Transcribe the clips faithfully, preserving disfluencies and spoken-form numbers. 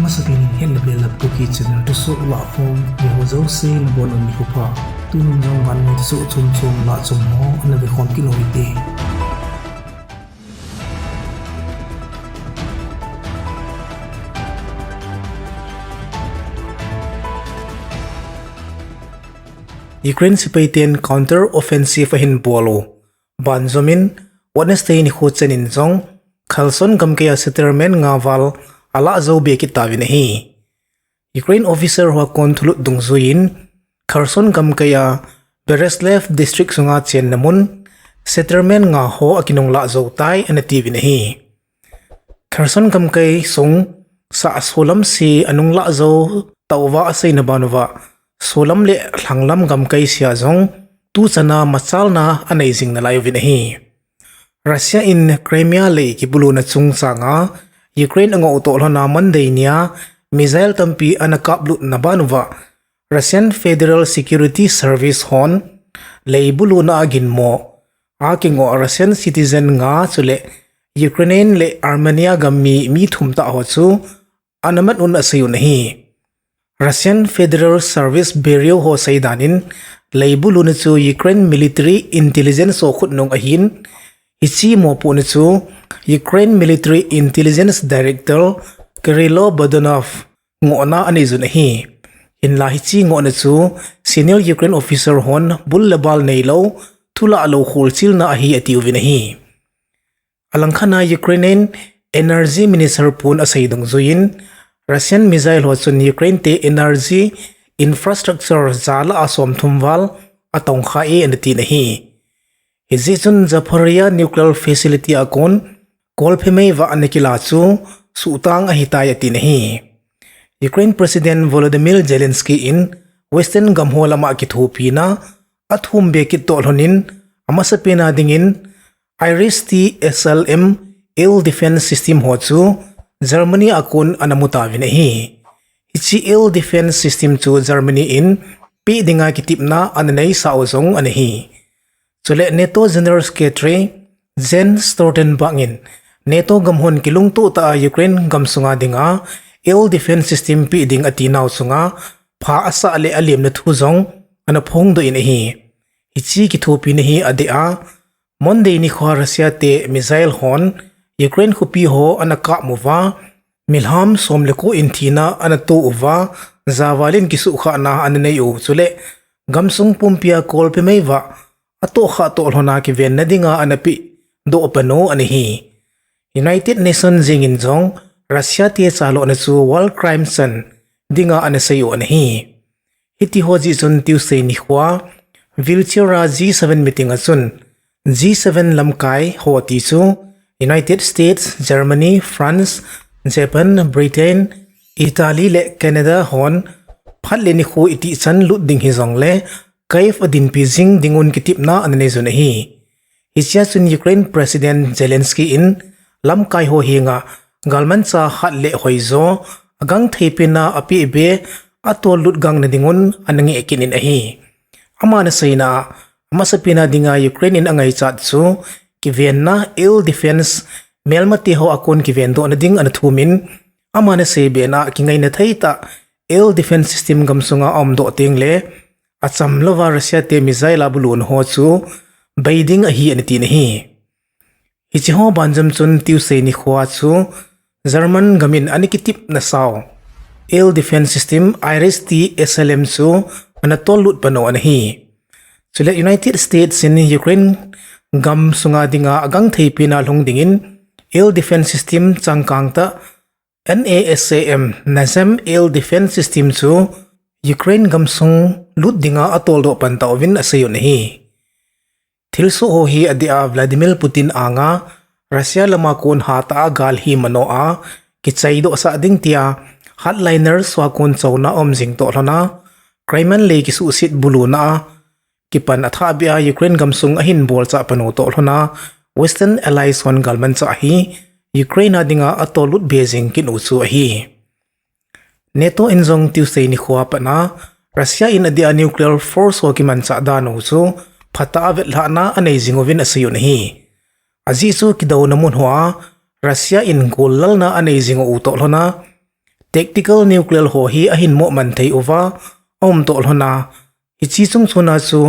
Masapen in Hetna Belap Kuki channel thusoh lahkhom, eiho jouse nabonun nikho pha. Tunin jong vannoi thusoh chomchom lahchom ho ana vekhom kit u hite. Ukraine sepaiten counter offensive ahin bol u banjomin, Wednesday nikho chanin jong Kherson gamkai a settlement nga val alah jou be kit tauvin ahi. Ukraine officer hoa kon thulut dungjuiyin, Kherson gamkai a Berezhnev district sunga chenna mun settlement nga ho akinunglah jou tai ana tiuvin ahi. Kherson gamkai sung sah solam se anunglah jou tauva aseina ban uva, solam le lhanglam gamkai sea jong tuchana machalna anei jing nalai uvin ahi. Russia in Crimea lei kibuluna chungchanga Ukraine angoh toh lhona Monday nia missile tampi ana kaplutna ban uva, Russian Federal Security Service hon lei buluna a ginmo a kingoh Russian citizen nga chule Ukraine le Armenia gam mi, mi thum tah ho chu ana mat un asei un ahi. Russian Federal Service Bureau ho seidan in, lei buluna chu Ukraine Military Intelligence ho khutnung ahin, hiche mopohna chu Ukraine Military Intelligence Director Kirilo Budanov ngohna anei jun ahi. Hinla hiche ngohna chu senior Ukraine officer hon bul le bal neilou, thulah lou kholchilna ahi atiuvin ahi. Alangkhat a Ukrainian Energy Minister pun asei dungjuiyin, Russian missile ho chun Ukraine te energy infrastructure jalah a somthum val atongkha e anatin ahi. Hijeh chun Zaporizhzhia nuclear facility a kon kolphe meivah ana kila chu suhtang ahitai atin ahi. Ukraine President Volodymyr Zelensky in Western gam ho lama kithopina athum be kit toh lhonin, amasapena dingin Iris-T S L M air defense system ho chu Germany a kon ana mutauvin ahi. Hiche air defense system chu Germany in peh dinga kitepna ana neisah u jong ana hi. Chule NATO General Secretary Jens Stoltenberg in NATO gam hon kilungtoh tah a Ukraine gamsunga dinga air defense system peh ding atinau chunga pha asah le alemna thu jong ana phongdoh in ahi. Hiche kithopina hi adeh a, Monday nikhoa Russia te missile hon Ukraine khopi ho ana kap uva, milham som le ko in thina ana to uva, javalin kisuhkhahna ana nei u, chule gamsung pumpia kolpe meivah atohkhah toh lhona kivenna dinga ana pehdoh pan u ana hi. United Nations jengin jong Russia te chalona chu war crime chan dinga ana sei u ana hi. Hitiho jeh chun Tuesday nikhoa Vilnius a G seven meeting a chun G seven lamkai ho ti chu United States, Germany, France, Japan, Britain, Italy le Canada hon phat le nikho itih chan lut ding hijongle Kyiv adinpi jing dingun kitepna ana nei jun ahi. Hichea chun Ukraine President Zelensky in lamkai ho henga galmanchah khat le hoijo agangthei pena apeh be atollut gangna dingun ana ngeh kit in ahi. Aman aseina a, amasapena dinga Ukraine in angaichat chu kivenna air defense melmate ho a kon kivendohna ding ana thumin, aman asei bena kingaina theitah air defense system gamsunga aumdoh tengle acham louva Russia te missile a buluna ho chu bei ding ahi ana tin ahi. Hiche ho banjom chun Tuesday nikhoa chu German gamin ana kitepna sau air defense system Iris-T S L M chu ana tollut pan u ana hi. Chule United States in Ukraine gamsunga dinga agangthei pena lhung dingin air defense system changkang tah NASAM, NASAM air defense system chu Ukraine gamsung lut dinga atoldoh pan tauvin asei u ana hi. Thilsoh ho hi adeh a Vladimir Putin anga Russia lama kon hatah a gal hi manoh a kichaidohsah ding tia hardliners ho a kon chouna aum jing toh lhona, Crimea lei kisuhset buluna a kipan athahbeh a Ukraine gamsung ahin bolchah pan u toh lhona, Western Allies hon galmanchah hi Ukraine a dinga atollut be jing kit u chu ahi. NATO in jong Tuesday nikhoa patna Russia in adeh a nuclear force ho kimanchah dan u chu phatah a vetlhahna anei jing uvin asei u ana hi. Ajeh chu kidouna mun hoa Russia in gollalna anei jing u toh lhona, tactical nuclear ho hi ahin moh man thei uva, aum toh lhon a, hiche chungchon a chu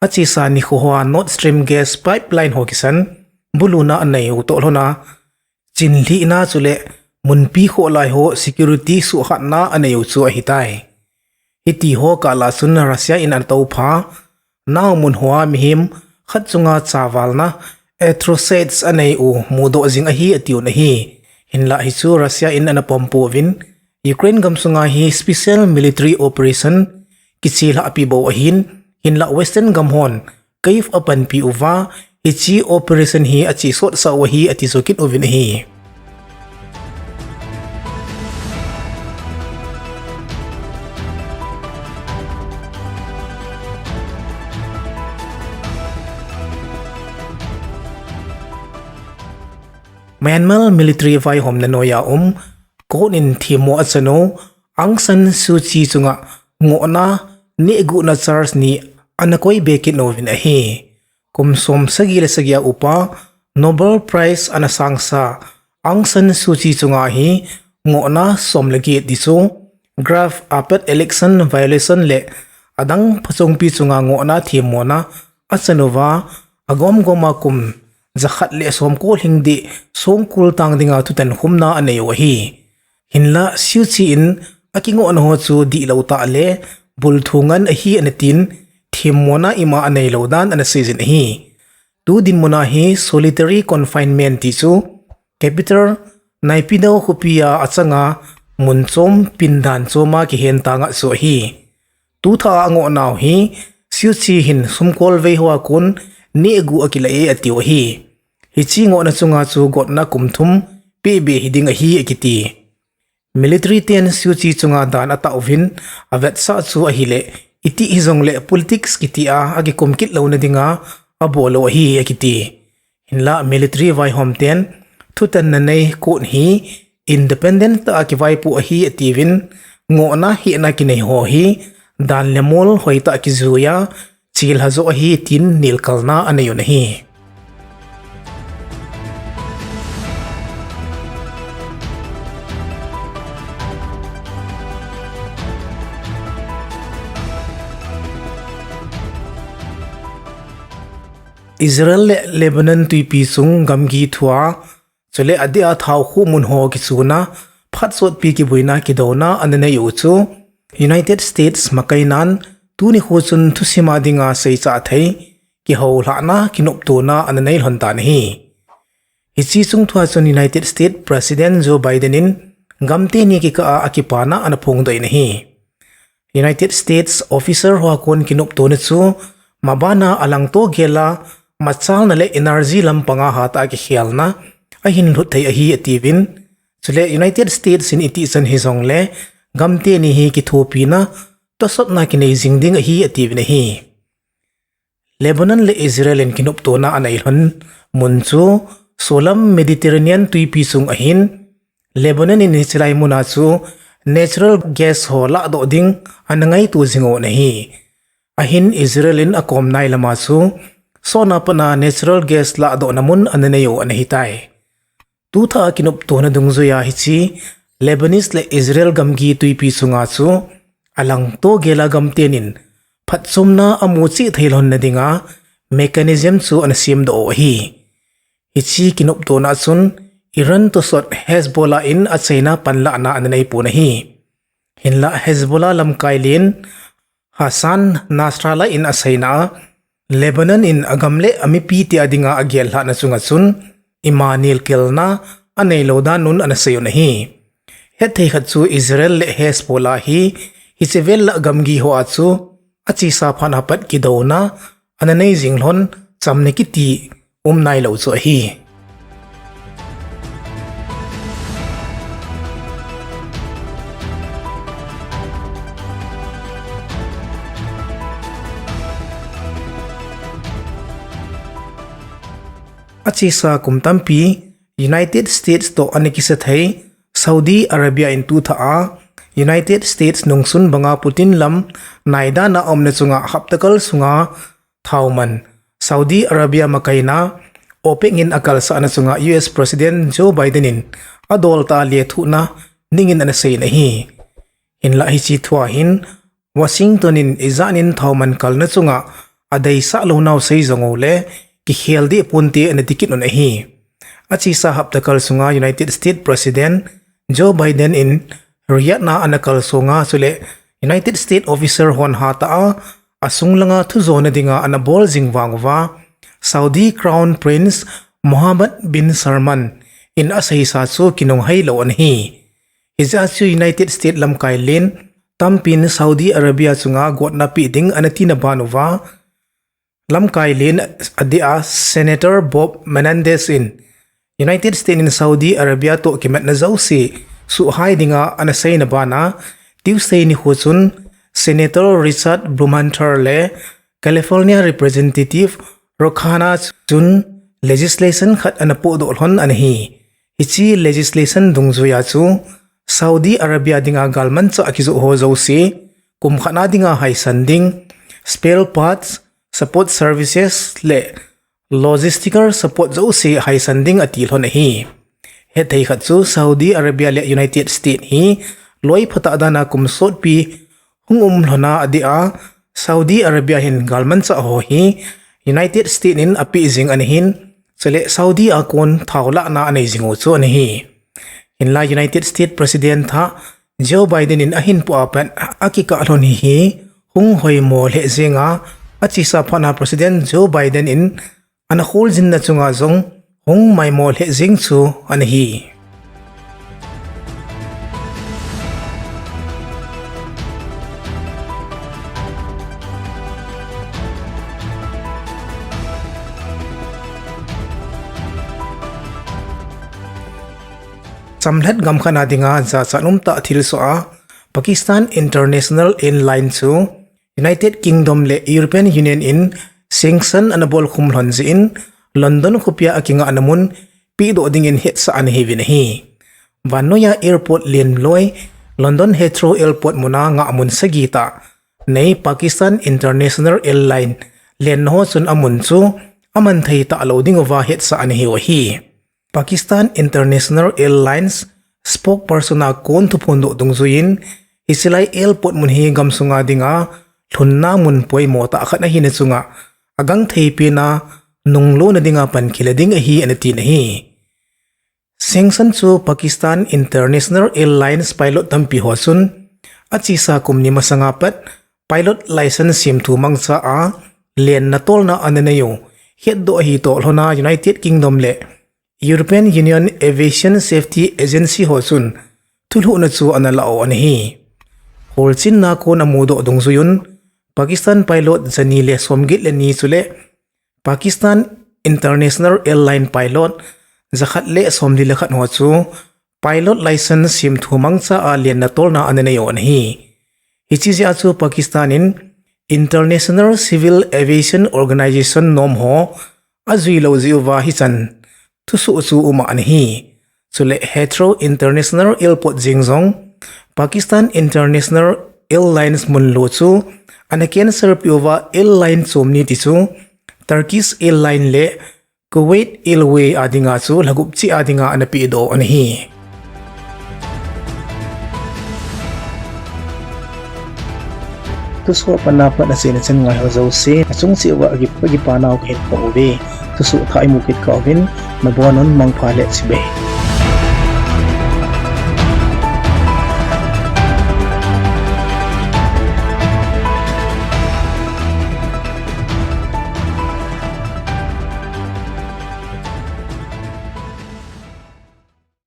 achesa nikho hoa Nord Stream gas pipeline ho kisan buluna anei u toh lhon a, chinlhihna chule munpi khoh lai ho security suhhatna anei u chu ahitai. Hiti ho kah lah chun Russia in ana toupha, nau mun hoa mihem khat chunga chavalna atrocities anei u mudoh jing ahi atiuvin ahi. Hinlah hichu Russia in ana pom pouvin, Ukraine gamsunga hi special military operation kichelhah pi bou ahin, hinlah Western gam hon Kyiv apanpi uva, hiche operation hi achesotsah u ahi ati jo kit uvin ahi. Myanmar military vaihomna noiya um, court in themmo achan u, Aung San Suu Kyi chunga ngohna nehguhna charge ni ana koibe kit uvin ahi. Kum som sagi le sagi a upa Nobel Prize ana sangsa Aung San Suu Kyi chunga hi ngohna som le get ti chu graft, apat, election violation le adang phachompi chunga ngohna themmona achan uva, agom gom a kum jakhat le somko lhing ding songkul tang dinga thutan khumna anei u ahi. Hinlah Suu Kyi in akingohna ho chu dihlou tah le bulthu ngen ahi ana tin, themmona ima anei lou dan ana seijin ahi. Tu dinmun a hi solitary confinement ti chu capital Naypyidaw khopi a achanga mun chom pindan chom a kihen tang a chu ahi. Tu thah a angoh nau hi Suu Kyi hin sumkol vei hoa kon nehguh akilah e atiu ahi. Hiche ngohna chunga chu gotna kum thum pehbe hiding ahi akiti. Military ten Suu Kyi chunga dan atah uvin avetsah chu ahile, iti hijongle politics kiti a akikum kit louna dinga abol u ahi akiti. Hinlah military vaihom ten thutanna nei court hi independent tah a kivaipoh ahi atiuvin, ngohna hehna kinei ho hi dan le mol hoitah a kijuiya chelha joh ahi tin nelkalna anei un ahi. Israel le Lebanon twipi chung gamgi thua, chule adeh a thaokhuh mun ho kichuna, phat sotpi kibuina kidouna ana nei u chu United States makainan tuni khu chun thusima dinga seichah thei kihoulhahna kinoptona ana nei lhon tan ahi. Hiche chungthua chun United States President Joe Biden in gamteni kikah a akipana ana phongdoh in ahi. United States officer hoa kon kinoptona chu mabana alangto gela machalna le energy lampanga hatah a kikhelna ahin lhut thei ahi atiuvin, chule United States in itih chan hijongle gamteni hi kithopina tosotna kinei jing ding ahi atiuvin ahi. Lebanon le Israel in kinoptona anei lhon mun chu solam Mediterranean twipi chung ahin, Lebanon in hichelai muna chu natural gas ho lahdoh ding ana ngaito jing u ana hi. Ahin Israel in akom nai lama chu sona patna natural gas lahdohna mun ana nei u ana hitai. Tu thah a kinoptona dungjuiya hiche Lebanese le Israel gamgi twipi chunga chu alangto gela gamtenin phatchomna amu cheh thei lhonna dinga mechanism chu ana semdoh u ahi. Hiche kinoptona chun Iran tosot Hezbollah in achaina panlahna ana neipon ahi. Hinlah Hezbollah lamkai len Hassan Nasrallah in aseina a, Lebanon in agam le amipi tia dinga agellhahna chunga chun ima nelkelna aneilou dan un ana sei un ahi. Hetthei khat chu Israel le Hezbollah hi hiche vel lah gamgi hoa chu achesa phat a pat kidouna ana nei jing lhon chamna kiti um nailou chu ahi. Achesa kum tampi United States toh ana kisa thei Saudi Arabia in tu thah a United States nungsun banga Putin lam naidan a aumna chunga hapta kal sunga thao man Saudi Arabia makaina OPEC in akalsahna chunga U S President Joe Biden in adol tah a lethuhna dingin ana seiyin ahi. Hinlah hiche thua hin Washington in ijat in thao man kalna chunga adeisah lounau sei jong uleh kikhel deh ponte ana tikit un ahi. Achesa hapta kal sunga United States President Joe Biden in Riyadh na ana kalsonga chuleh United States officer hon hatah a asung langa thujona dinga ana bol jing vang uva Saudi Crown Prince Mohammed bin Salman in aseisa chu kinunghei lou ana hi. Hijeh a chu United States lamkai len tampin Saudi Arabia chunga gotna pe ding ana tina ban uva, lamkai len adeh a Senator Bob Menendez in United States in Saudi Arabia toh kimatna jouse suhhai dinga ana seina bana, Tuesday nikho chun Senator Richard Blumenthal le California Representative Ro Khanna chun legislation khat ana pohdoh lhon ana hi. Hiche legislation dungjuiya chu Saudi Arabia dinga galmanchah kijoh ho jouse kum khatna dinga haisan ding, spare parts, support services le logistical support jouse haisan ding ati lhon ahi. Hetthei khat chu Saudi Arabia le United States hi loi phatah dana kum sotpi hung um lhona adeh a, Saudi Arabia hin galmanchah ho hi United States in apeh jing ana hin, chuleh Saudi a kon thao lahna anei jing u chu ana hi. Hinlah United States President thah Joe Biden in ahin poh a pat akikah lhon hi hi hung hoimo lheh jenga, achesa phatna President Joe Biden in ana kholjinna chunga jong hung maimo lheh jeng chu ana hi. Chamlhat gam khatna dinga jachat umtah thilsoh a Pakistan International Airline chu United Kingdom le European Union in sanction ana bolkhum lhon jeh in London khopia akingahna mun pehdoh dingin hetsah ana hiuvin ahi. Vannoiya airport lenloi London Heathrow Airport muna ngahmun sagi tah nei Pakistan International Airline lenna ho chun amun chu aman thei talou dinguva hetsah ana hiu ahi. Pakistan International Airlines spokesperson a kon thuphondoh dungjuiyin, hichelai airport mun hi gamsunga dinga lhunna mun poimo tah khat ahina chunga agangthei pena nunglona dinga pankhel ding ahi ana tin ahi. Sanction chu Pakistan International Airlines pilot tampi ho chun achesa kum ni masanga pat pilot license semthu mangcha a lenna tolna ana neiu hetdoh ahi toh lhona United Kingdom le European Union Aviation Safety Agency ho chun thulhuhna chu ana lah u ana hi. Holchinna kon amudoh dungjuiyun Pakistan pilot jani le somget le ni chule Pakistan International Airline pilot jakhat le somli le khat ho chu pilot license semthu mangcha a lenna tolna ana neiu ana hi. Hiche jeh a chu Pakistan in International Civil Aviation Organization norm ho ajuilou jeh uva hichan thusoh chu um ana hi. Chule Heathrow International Airport jeng jong Pakistan International Airlines munlo chu ana cancel peh uva airline chom ni ti chu Turkish Airline le Kuwait Airways a dinga chu lhagup cheh a dinga ana pehdoh ana hi. Thusoh apat a pat achaina chan ngaiho jouse achung cheh uva kipa nau kahin phong uve. Thusoh thah imu kit kah uvin, nabonun mangpha le chibai.